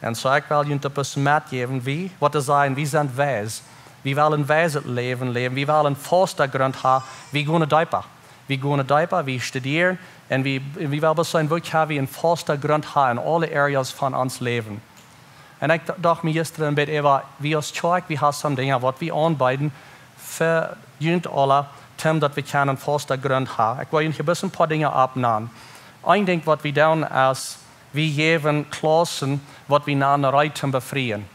Un soo, ekj well junt daut bloos metjäwen, wie, waut to sajen, wie sent weis. Wie wellen weis daut Läwen läwen. Wie wellen fausta Grunt ha. Wie gonen deepa. Wie gonen deepa, wie studieren. Un wie, wie wellen bloos seenen, woo kjenn wie een fausta Grunt ha en aule areas von ons Läwen. Un ekj d-, docht mie jistren een bät äwa, wie aus Kjoakj, wie ha soone Dinja, waut wie aunbeeden, fa junt aula, toom daut wie kjennen fausta Grunt ha. Ekj well junt hia bloos een poa Dinja oppnanen. Een Dinkj, waut wie doonen, es, wie jäwen Klaussen, waut wie nanen Reed toom Befrieen.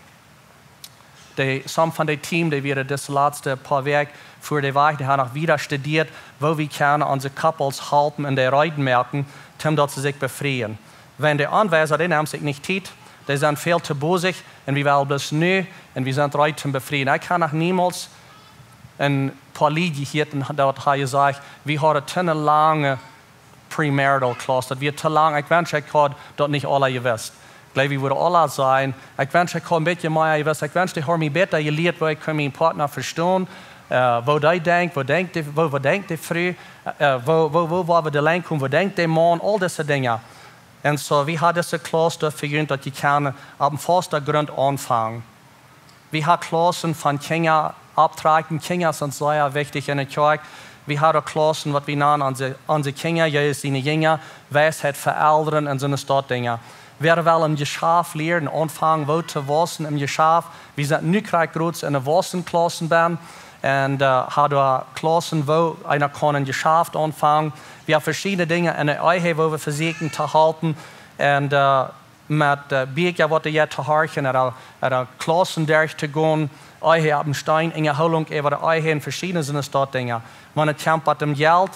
De, some von de Team, dee wieren dise latste poa Wäakj fa de Wajch, dee haben noch wieda studieet, woo wie kjennen onse couples halpen un dee reed moaken, toom daut see sikj befrieen. Wan de onweisa, dee nemt sikj nich Tiet, dee sent väl to bosich un wie wellen bloos nu un wie sent reed toom befrieen. Ekj ha noch niemols een poa Lied jehieet un daut ha jesajcht, wie hauden to eene lange premarital clause, daut wia to lang. Ekj wensch, ekj haud daut nich aula jewist. Ekj jleew, wie wudden aula sajen, ekj wensch, ekj haud een bät mea jewist. Ekj wensch, ekj haud mie bäta jelieet, woo ekj kunn mienen Partner vestonen, äh, woo dee denkjt, woo denkjt dee, woo, woo denkjt dee Fru, äh, woo, woo, woo, woo wie de Lenj komen, woo denkjt dee Maun, aul dise Dinja. Un soo, wie haben dise Klauss doafäa jenunt, daut jie kjennen opp een fausta Grunt aunfangen. Wie haben Klaussen von Kjinja opptrakjen. Kjinja sent sea wichtich en de Kjoakj. Wie haben Klaussen, waut wie nanen onse, onse Kjinja, Jesus siene Jinja, Weisheit fa Elren un soone Staut Dinja. Wie wellen em Jeschaft lieren, aunfangen, woo to waussen em Jeschaft. Wie sent nu krakjt krakjt en de Waussen Klaussen benne. Un, äh, haben doa Klaussen, woo eena kaun em Jeschaft aunfangen. Wie haben veschiedne Dinja en de Ehe, woo wie vesieekjen to halpen. Un, äh, met, äh, Bieekja, waut dee jeit to horchen, ooda, ooda Klaussen derch to gonen, Ehe opp een Steen, Unjahoolunk äwa de Ehe un veschiedne soone Staut Dinja. Wan et kjemt bat dem Jelt,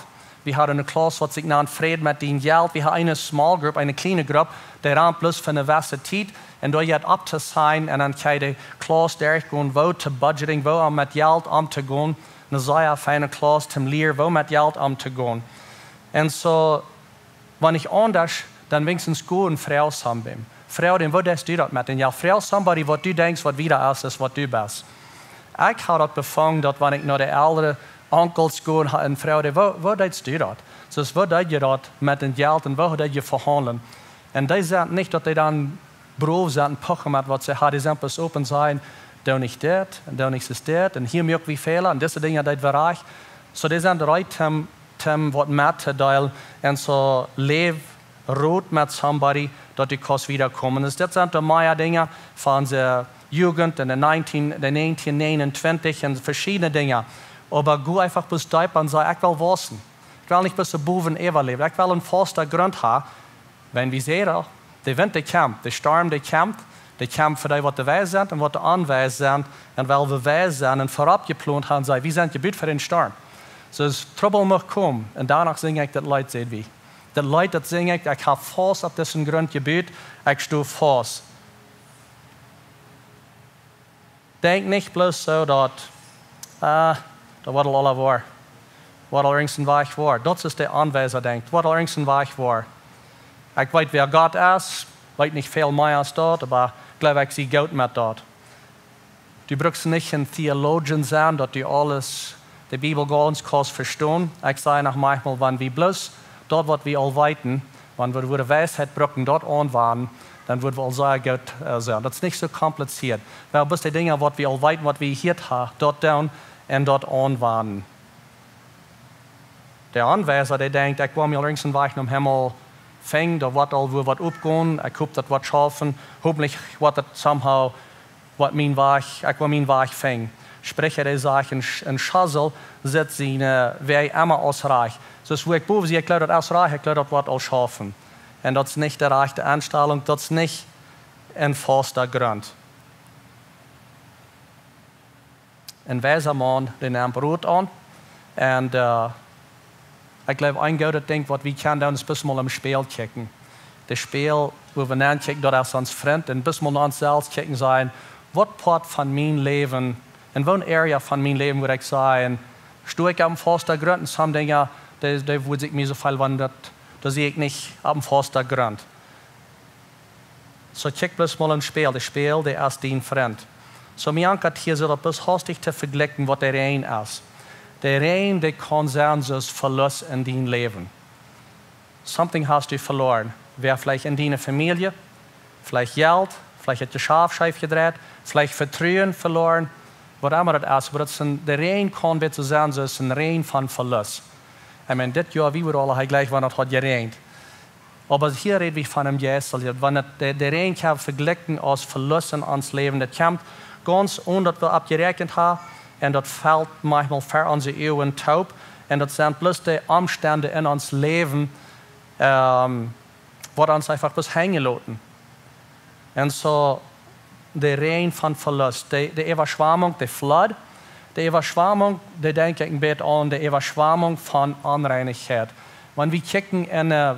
wie haben eene Klauss, waut sikj nant Fräd met dien Jelt. Wie haben eene small group, eene kjliene Grupp, dee rant bloos fa eene jewesse Tiet, un doa jeit opp to sennen, un dan kjenn jie de Klauss derchgonen, woo to budgeting, woo om met Jelt omtogonen. Eene sea feine Klauss toom lieren, woo met Jelt omtogonen. Un soo, wan nich aundasch, dan wenigstens go un froag somebody. Froag dän, woo deist du daut met dän Jelt? Froag somebody, waut du denkjst, waut wieda es, es waut du best. Ekj hab daut befungen, daut wan ekj no de Elren Onkels gonen ha-, un froagen: "Woo, woo deetst du daut?" Soo, woo deed jie daut met daut Jelt un woo deed jie vehaundlen? Un dee sent nich daut dee dan brow sent un puchen met waut see haben, dee sent bloos opp un sajen: "Doo nich dit, un doo nich soo dit, un hia moak wie Fäla, un dise Dinja deed wie rajcht." Soo, dee sent reed, om, om waut mettodeelen, un soo läw Rot met somebody, daut du kaust wieda komen. Soo, dit sent de mea Dinja von de Jugend en de negentien, de negentien negenentwintich un veschiedne Dinja. Oba go eefach bloos deep un saj: "Ekj well wausen. Ekj well nich bloos bowen äwaläwen. Ekj well een fausta Grunt haben." Wan wie seenen, de Wint, dee kjemt, de Storm, dee kjemt, dee kjemt fa dee, waut de weis sent un waut de onweis sent, un well wie weis sennen un verut jeplont haben, saj wie: "Wie sent jebut fa dän Storm." Soo, Trubbel mott komen, un doano sinj ekj daut Leet, säd wie. Daut Leet, daut sinj ekj: "Ekj hab faust opp disen Grunt jebut, ekj sto faust." Denkj nich bloos soo daut, ah, daut woat aul aula woaren. Woat aul irjent een Wajch woaren. Daut es de Onweisa denkjt. Woat aul irjent een Wajch woaren. Ekj weet, wäa Gott es, weet nich väl mea aus daut, oba jleew, ekj sie goot met daut. Du brukst nich een Theologian sennen, daut du aules, de Bibel gaunz kaust vestonen. Ekj saj noch maunchmol, wan wie bloos daut, waut wie aul weeten, wan wie woaren Weisheit brucken, daut aunwenden, dan woaren wie aul sea goot, äh, sennen. Daut es nich soo kompliziert. Wie bloos de Dinja, waut wie aul weeten, waut wie jehieet haben, daut doonen un daut aunwenden. De Onweisa, dee denkjt: "Ekj woa mie aul irjent een Wajch nom Himmel finjen, doa woat aul woa waut oppgonen, ekj hop, daut woat schaufen, hopentlich woat daut somehow, woat mien Wajch, ekj woa mien Wajch finjen." Spricha, dee sajcht: "Een Sch-, een Schosel sitt siene, äh, Wäaj emma aus rajcht." Soo, woo ekj bowen sie, ekj jleew, daut es rajcht, ekj jleew, daut woat aul schaufen. Un daut es nich de rajchte Enstalunk, daut es nich een fausta Grunt. Een weisa Maun, dee nemt Rot aun. Un, äh, ekj jleew, een goodet Dinkj, waut wie kjennen doonen, es bloos mol em Spieejel kjikjen. De Spieejel, wua wie nenkjikjen, daut es ons Frint. Un bloos mol no ons selfst kjikjen, sajen: "Waut Poat von mien Läwen, en waut area von mien Läwen wudd ekj sajen, sto ekj opp een fausta Grunt?" Un some Dinja, dee, dee wudd ekj mie soo väl, wan daut, daut sie ekj nich opp een fausta Grunt. Soo, kjikj bloos mol em Spieejel. De Spieejel, dee es dien Frint. Soo, mie jankat hia soo daut bloos hastich to vejlikjen, waut de Räajen es. De Räajen, dee kaun sennen soo aus Veloss en dien Läwen. Something hast du veloaren. Wäa veleicht en diene Famielje, veleicht Jelt, veleicht haft de Jeschäft scheef jedreit, veleicht Vetruen veloaren, waut emma daut es, oba daut es een, de Räajen kaun bät soo sennen soo aus een Räajen von Veloss. Ekj meen, dit Joa, wie wudden aula hia jlikj, wan daut haud jeräajent. Oba hia räd wie von een Jeist, wan daut, de, de Räajen kjemt vejlikjen aus Veloss en ons Läwen. Daut kjemt gaunz onen daut wie oppjeräakjent haben. Un daut felt maunchmol ver onse Uagen toop. Un daut sent bloos de Omstend en ons Läwen, ähm, waut ons eefach bloos henjen loten. Un soo, de Räajen von Veloss, de, de Äwaschwamunk, de Flood, de Äwaschwamunk, dee denkj ekj een bät aun de Äwaschwamunk von Onreinichkjeit. Wan wie kjikjen en, äh,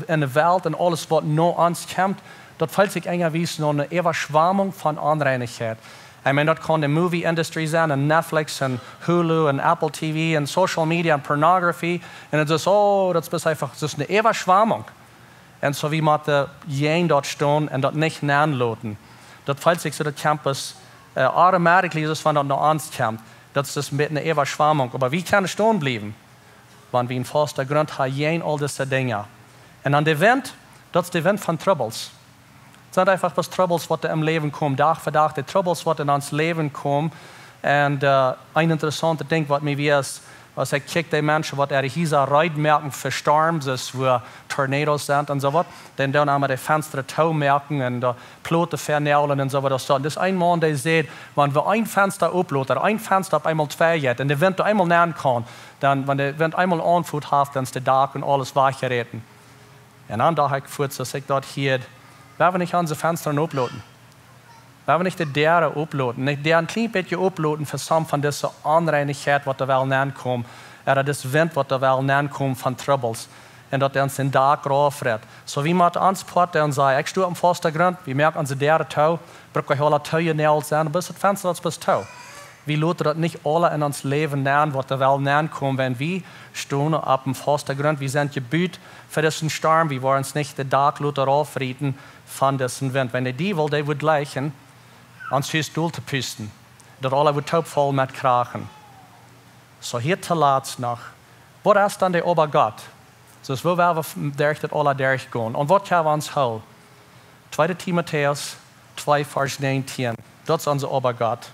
en de Welt un aules, waut no ons kjemt, daut felt sikj enjawies no eene Äwaschwamunk von Onreinichkjeit. Ekj meen, daut kaun de movie industry sennen, en Netflix, en Hulu, en Apple T V, en social media, en pornography. Un daut es, oh, daut es eefach, daut es eene Äwaschwamunk. Un soo, wie motten jäajen daut stonen un daut nich nenloten. Daut felt sikj soo, daut kjemt, äh, automatically, soo aus wan daut no ons kjemt. Daut es dus met eene Äwaschwamunk. Oba wie kjennen stonen bliewen, wan wie een fausta Grunt haben jäajen aul dise Dinja. Un dan de Wint, daut es de Wint von Trubbels. Daut sent eefach bloos Trubbels, waut em Läwen komen, Dach fa Dach, de Trubbels, waut en ons Läwen komen. Un, äh, een interessauntet Dinkj, waut mie wia, es, aus ekj kjikj, de Menschen, waut äare Hiesa reed moaken fa Storms, es, wua Tornados sent un soo waut, dan doonen emma de Fensta too moaken un de Ploten venageln un soo waut, daut. Daut es een Maun, dee sajcht, wan wie een Fensta oploten, een Fensta opp eemol twei jeit un de Wint eemol nenn kaun, dan, wan de Wint eemol Aunfloag haft, dan es daut Dak un aules wajchjeräten. Un dan docht ekj fuaz, aus ekj daut hieed: "Woa wie nich onse Fensta oploten? Woa wie nich de Däaren oploten? Nich de een kjlien bät oploten fa some von dise Onreinichkjeit, waut doa well nenkomen, ooda dis Wint, waut doa well nenkomen von Trubbels, un daut dee ons daut Dak raufrät?" Soo, wie motten ons Poat doonen, sajen: "Ekj sto opp een fausta Grunt." Wie moaken onse Däaren too, brucken aula too jenäajelt sennen, bat daut Fensta es bloos too. Wie loten daut nich aula en ons Läwen nenn, waut doa well nenkomen, wan wie stonen opp een fausta Grunt. Wie sent jebut fa disen Storm, wie woaren ons nich daut Dak loten raufrieten von disen Wint. Wan de Diewel, dee wudd jleichen, ons Hus dol to pusten, daut aules wudd toopfaulen met Krachen. So, hia toolatst noch. Waut es dan de Oba Gott? Soo, woo woa wie derch daut aula derchgonen? Un waut kjenn wie ons hoolen? Tweede Timotäus twee, Varsch näajentieen. Daut es onse Oba Gott.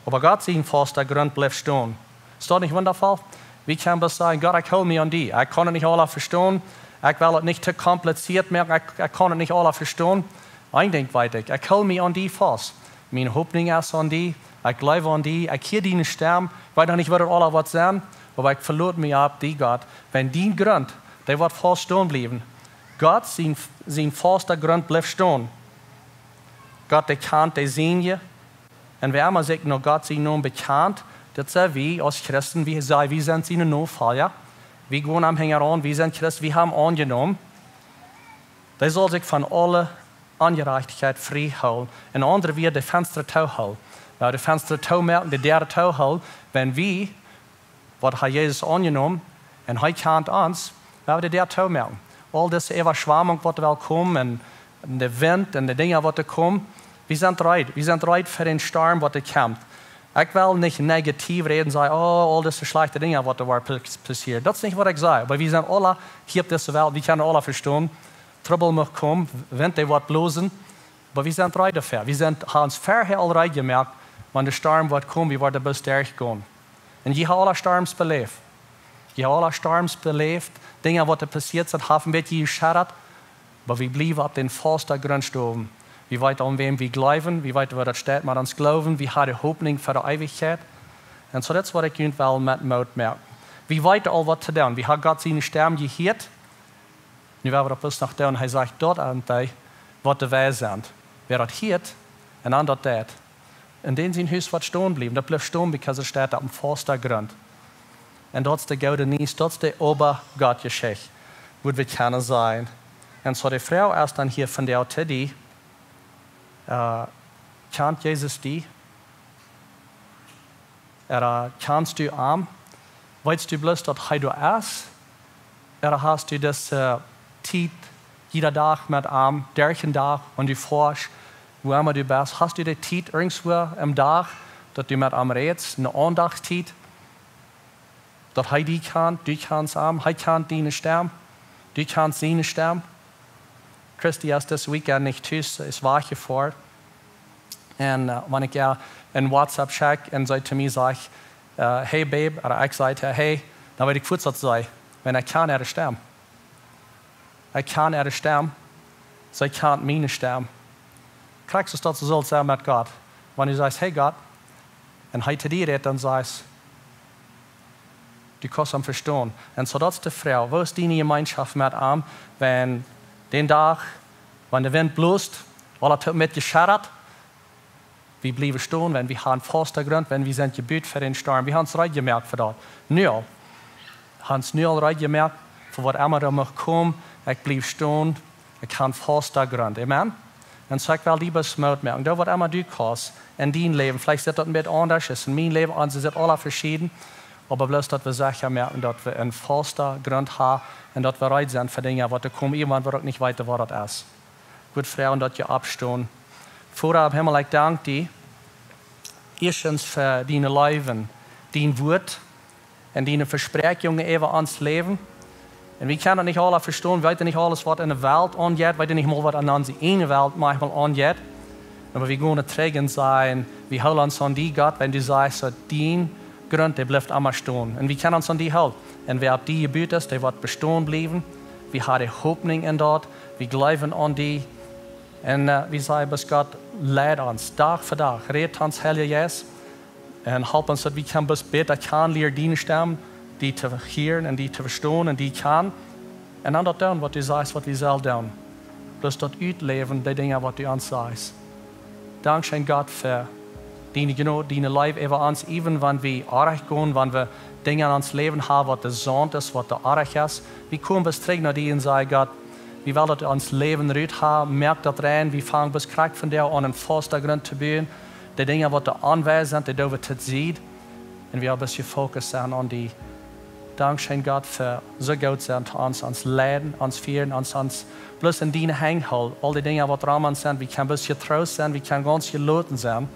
Oba Gott sien fausta Grunt blift stonen. Es daut nich wundafoll? Wie kjennen bloos sajen: Gott, ekj hool mie aun die. Ekj kaun daut nich aula vestonen. Ekj well daut nich too kompliziert moaken. Ekj, ekj kaun daut nich aula vestonen. Een Dinkj weet ekj: Ekj hool mie aun die faust. Miene Hopninj es aun die. Ekj jleew aun die. Ekj hia diene Stemm. Ekj weet noch nich, waut daut aula woat sennen, oba ekj veloot mie opp die, Gott. Wan dien Grunt, dee woat faust stonen bliewen. Gott sien, sien fausta Grunt blift stonen. Gott, dee kjant de Sienje. Un wäa emma sikj no Gott sienen Nomen bekjant, daut sent wie aus Christen, wie sajen, wie sent siene Nofolja. Wie gonen am hinjaraun, wie sent Christen, wie haben am aunjenomen. Dee saul sikj von aule Onjerajchtichkjeit frie hoolen. En aundre Wieed, de Fensta toohoolen. Wua de Fensta toomoaken, de Däa toohoolen, wan wie, waut haben Jesus aunjenomen, un hee kjant ons, wua wie de Däa toomoaken. Aul dise Äwaschwamunk, waut well komen, un de Wint un de Dinja, waut komen, wie sent reed. Wie sent reed fa dän Storm, waut kjemt. Ekj well nich negativ räden, sajen: Oh, aul dise schlajchte Dinja, waut woaren pa-, passieren. Daut es nich, waut ekj saj. Oba wie sent aula hia opp dise Welt, wie kjennen aula vestonen, Trubbel mucht komen, Wint, dee woat blosen. Oba wie sent reed doafäa. Wie sent, haben ons verhäa aul reed jemoakt, wan de Storm woat komen, wie woaren bloos derchgonen. Un jie haben aula Storms beläft. Jie haben aula Storms beläft. Dinja, waut passieet sent, haben een bät jeschaudat. Oba wie bliewen opp dän fausta Grunt stonen. Wie weeten, aun wäm wie jleewen. Wie weeten, woo daut steit met ons Gloowen. Wie haben Hopninj fa de Eewichkjeit. Un soo, daut es, waut ekj junt well met Moot moaken. Wie weeten aul, waut to doonen. Wie haben Gott siene Stemm jehieet. Nu woa wie daut bloos noch doonen. Hee sajcht: Daut sent dee, waut de Weis sent. Wäa daut hieet un dan daut deit, en dän sien Hus woat stonen bliewen. Daut blift stonen, because et steit opp een fausta Grunt. Un daut es de goode Niees, daut es de Oba Gott Jeschicht, waut wie kjennen seenen. Un soo, de Froag es dan hia von de Autidie: äh, Kjant Jesus die? Ooda kjanst du am? Weetst du bloos, daut hee doa es? Ooda hast du dise, äh, Tiet jieda Dach met am, derch dän Dach, wan du foascht, wua emma du best? Hast du de Tiet irjentwua em Dach, daut du met am rätst, eene Aundachtstiet? Daut hee die kjant, du kjanst am, hee kjant diene Stemm, du kjanst siene Stemm. Christy es dit Weekend nich tus, es wajchjefoaren. Un, äh, wan ekj äa een WhatsApp schekj un see to mie sajcht, äh: Hey Babe, ooda ekj saj to äa: Hey, dan weet ekj fuaz, waut see, wan ekj kjan äare Stemm. Ekj kjan äare Stemm, see kjant miene Stemm. Krakjt soo aus daut sull sennen met Gott. Wan du sajchst: Hey Gott, un hee to die rät, dan sajchst, du kaust am vestonen. Un soo, daut es de Froag: Woo es diene Jemeenschoft met am, wan dän Dach, wan de Wint blost, aula toop met jeschaudat? Wie bliewen stonen, wan wie haben fausta Grunt, wan wie sent jebut fa dän Storm. Wie haben ons reed jemoakt fa daut. Nu aul. Haben ons nu aul reed jemoakt fa waut emma doa mucht komen. Ekj bliew stonen. Ekj hab fausta Grunt. Amen? Un soo, ekj well die bloos Moot moaken. Doo waut emma du kaust en dien Läwen. Veleicht sitt daut een bät aundasch aus en mien Läwen. Ons sitt aula veschieden. Oba bloos, daut wie secha moaken, daut wie een fausta Grunt haben un daut wie reed sent fa Dinja, waut doa komen, ieewa wan wie uk nich weeten, waut daut es. Ekj wudd froagen, daut jie oppstonen. Voda em Himmel, ekj dank die ieeschtens fa dien Läwen, dien Wuat un diene Vespräakjungen äwa ons Läwen. Un wie kjennen daut nich aula vestonen, wie weeten nich aules, waut en de Welt aunjeit, weeten nich mol, waut en onse ieejne Welt maunchmol aunjeit. Oba wie gonen trigj un sajen, wie hoolen ons aun die, Gott, wan du sajchst, daut dien Grunt, dee blift emma stonen. Un wie kjennen ons aun die hoolen. Un wäa opp die jebut es, dee woat bestonen bliewen. Wie haben Hopninj en daut. Wie jleewen aun die. Un, äh, wie sajen bloos: Gott, leid ons, Dach fa Dach. Räd ons, Heilja Jeist. Un help ons, daut wie kjennen bloos bäta kjanen lieren diene Stemm, die to hieren un die to vestonen un die kjanen. Un dan daut doonen, waut du sajchst, waut wie sellen doonen. Bloos daut utläwen, dee Dinja, waut du ons sajchst. Dankscheen, Gott, fa diene Jnod, diene Leew äwa ons, ieewa wan wie orrajcht gonen, wan wie Dinja en ons Läwen haben, waut de Sind es, waut de orrajcht es. Wie komen bloos trigj no die un sajen: Gott, wie wellen daut ons Läwen rut haben, moak daut rein, wie fangen bloos krakjt vondoag aun, een fausta Grunt to buen. Dee Dinja, waut doa aunwesent sent, dee doo wie tosied. Un wie haben bloos jefokust sennen aun die. Dankscheen, Gott, fa soo goot sennen to ons, ons leiden, ons fieren, ons, ons bloos en diene Henj hoolen. Aul dee Dinja, waut rom ons sent, wie kjennen bloos jetroost sennen, wie kjennen gaunz jeloten sennen,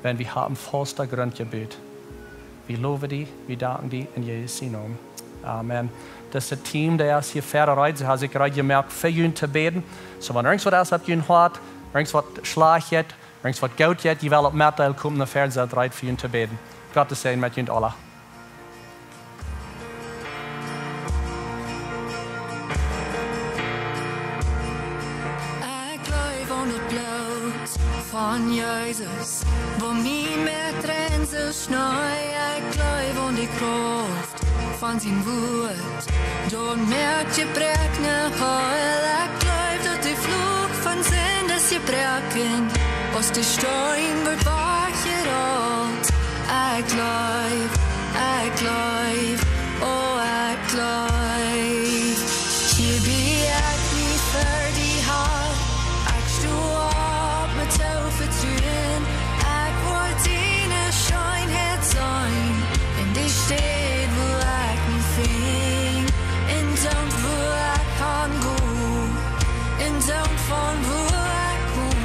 wan wie haben fausta Grunt jebut. Wie lowen die, wie danken die en Jesus sienen Namen. Amen. Daut es daut Team, daut es hia wieda reed. See haben sikj reed jemoakt fa junt to bäden. Soo, wan irjent waut es opp jun Hoat, irjent waut schlajcht jeit, irjent waut goot jeit, jie wellen opp metdeelen komen, dan wieren see reed fa junt to bäden. Gott sien Säajen met junt aula. Ekj jleew aun daut Bloot von Jesus, waut mie mea rein aus Schnee. Ekj jleew aun de Krauft von sien Wuat, daut moakt Jebräakjen heil. Ekj jleew, daut de Fluch von Sind es jebroaken, aus de Steen woat wajchjerollt. Ekj jleew, ekj jleew, o, ekj jleew. Hia bie ekj mie ver die, Har. Ekj sto opp met too vetruen. Ekj woa diene Scheenheit seenen en de Städ, wua ekj mie finj, en doont, wua ekj han go, en doont, von wua ekj kom.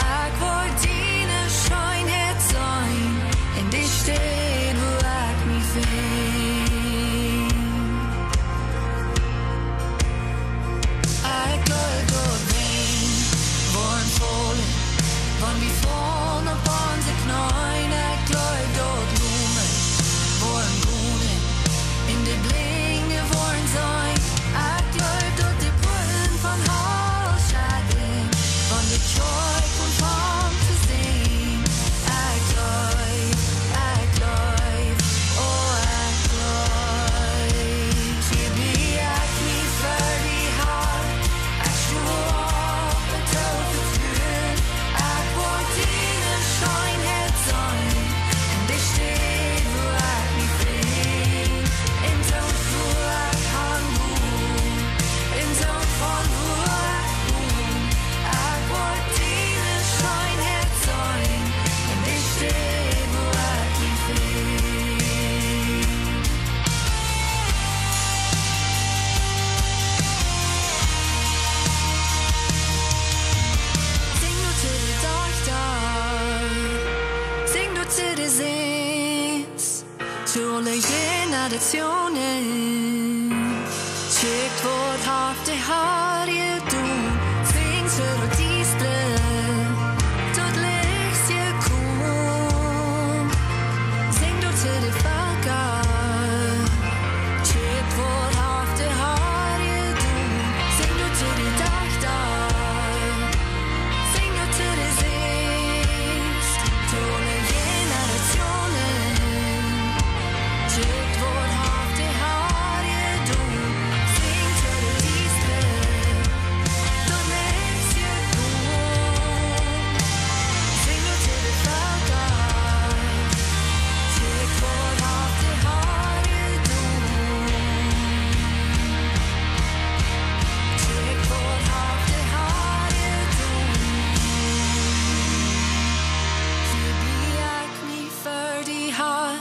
Ekj woa diene Scheenheit seenen en de Städ, wua ekj mie finj. Ekj jleew, daut Winj woaren faulen, wan wie faulen opp onse Kjneeen. Ekj jleew, daut Lomen woaren gonen, en de Blinje woaren seenen. Ekj jleew, daut de Puaten von Hal schaudren, wan de Kjoakj aunfangt to sinjen. Ekj jleew, ekj jleew, o, ekj jleew. Hia bie ekj mie ver die, Har. Ekj sto opp met too vetruen. Ekj woa diene Scheenheit seenen en de Städ, wua ekj mie finj, en doont, wua ekj han go, en doont, von wua ekj kom. Ekj woa diene Scheenheit seenen en de Städ, wua ekj mie finj. Sinj daut to de Dajchta, sinj daut to de Säns, to aule Jenerationen. Kjikj, waut haft de Har jedonen. Sinj to daut Diestre, daut Licht es jekomen. Sinj daut to de Velkja. Kjikj, waut haft de Har jedonen. Sinj daut to de Dajchta. Sinj daut to de Säns, to aule Jenerationen. Kjikj, waut haft de Har jedonen. Sinj to daut Diestre, daut Licht es jekomen. Sinj daut to de Velkja. Kjikj, waut haft de Har jedonen. Kjikj, waut haft de Har jedonen. Hia bie ekj mie ver die, Har.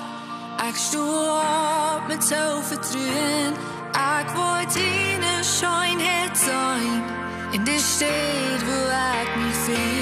Ekj sto opp met too vetruen. Ekj woa diene Scheenheit seenen en de Städ, wua ekj mie finj.